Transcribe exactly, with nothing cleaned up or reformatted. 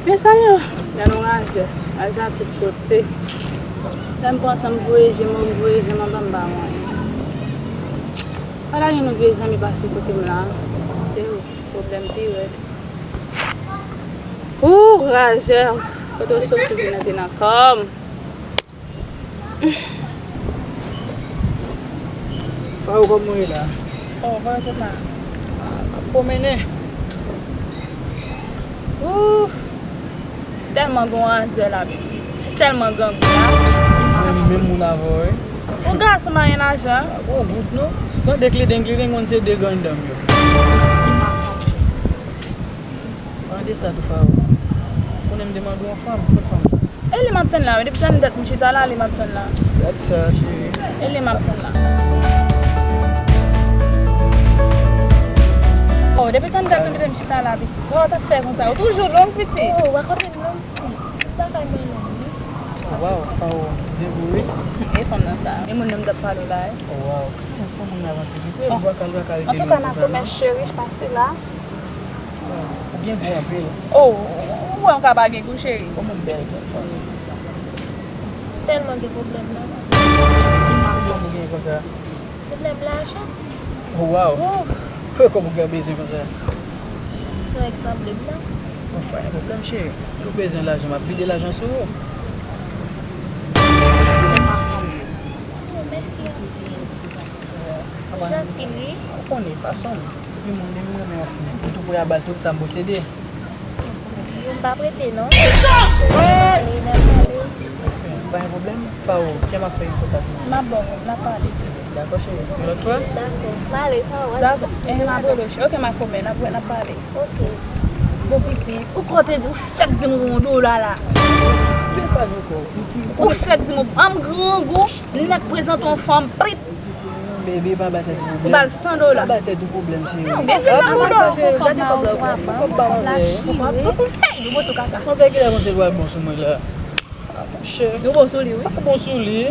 Mezanmi, o, gade yon razè. Razè a tout kote. Lè m pran san m voye je m, m voye je m anba, m pa wè anyen. Pa ta gen yon vye zanmi pase kote m la. Te yo, pwoblèm pi rèd. Ou, razè. Kote w soti vin antre nan kò m. Faro, kòman w ye la? Oh, kòman w sot la? Ah, m ap pwomennen. Ooh, tèlman gen yon razè la, pitit. Tèlman grangou la. Mwen, li menm moun avè w, wi. Yon gason pa gen lajan. Pa gen yon goud, non. Si w tande kliden, kliden konn se de grann danm yo. An de sa tou, Faro. Konnen m te mande w yon fanm, kot fanm nan? E li m ap tann la, wi. Depi tann dat m chita la, li m ap tann la. Gad sa, cheri. E li m ap tann la. Oh, depi tann dat m chita la, pitit. Sa w t ap fè konsa? Ou toujou long, pitit. Oh, rakonte m long, pitit. Bagay mwen long, wi. Oh, waw, Faro, de gou, wi. E fanm nan sa. E moun nan m t ap pale w la, wi. Oh, waw. Fò moun nan avanse vit, wi. Bwa kal pa ka rete long konsa, non. Antouka, n a komès, cheri, pase la. Ou gen gou anpil. Oh, ou wè m ka pa gen gou, cheri. Kòman w bèl, bèl fanm. Tèlman gen pwoblèm nan. Ki pwoblèm ou gen konsa? Pwoblèm lajan. Oh, waw. Oh. Kòman w gen bezwen konsa? Se yon egzanp de m nan. Bon, pa gen pwoblèm, cheri. Lè w bezwen lajan, m ap vide lajan sou ou. Oh, mèsi anpil. Ou janti, wi. Ou konnen fason m. Epi moun li m renmen anfin. M tou prè a ba l tout sa m posede. Yo, m pa prete, non. Pale, n a pale. Pa gen pwoblèm. Faro, kè m ap fè yon kontak. M ap ba w, n a pale. Dakò, cheri. Yon lòt fwa? Dakò. Pale, Faro. Dakò. Eh, m ap rele w, cheri. Ok, m a komè, n ap, n ap pale. Ok. Bon, pitit, ou kote, ou fèk di m ou gon dola la. Men pa ankò. Ou fèk di m ou, an m grangou, nèg prezante yon fanm, prip. Bebe, pa bay tèt ou pwoblèm. Ou ba l san dola. Pa bay tèt ou pwoblèm, cheri. Non, gen pil nan bouda w. Fò kòb ba w, fò kòb ba w, fò kòb ba manzè. Fò kòb. Hey, nou bon sou kaka. Manzè, kilè manzè pral bon sou mwen la? Ah, monchè. Nou bon sou li, wi. Pa bon sou li.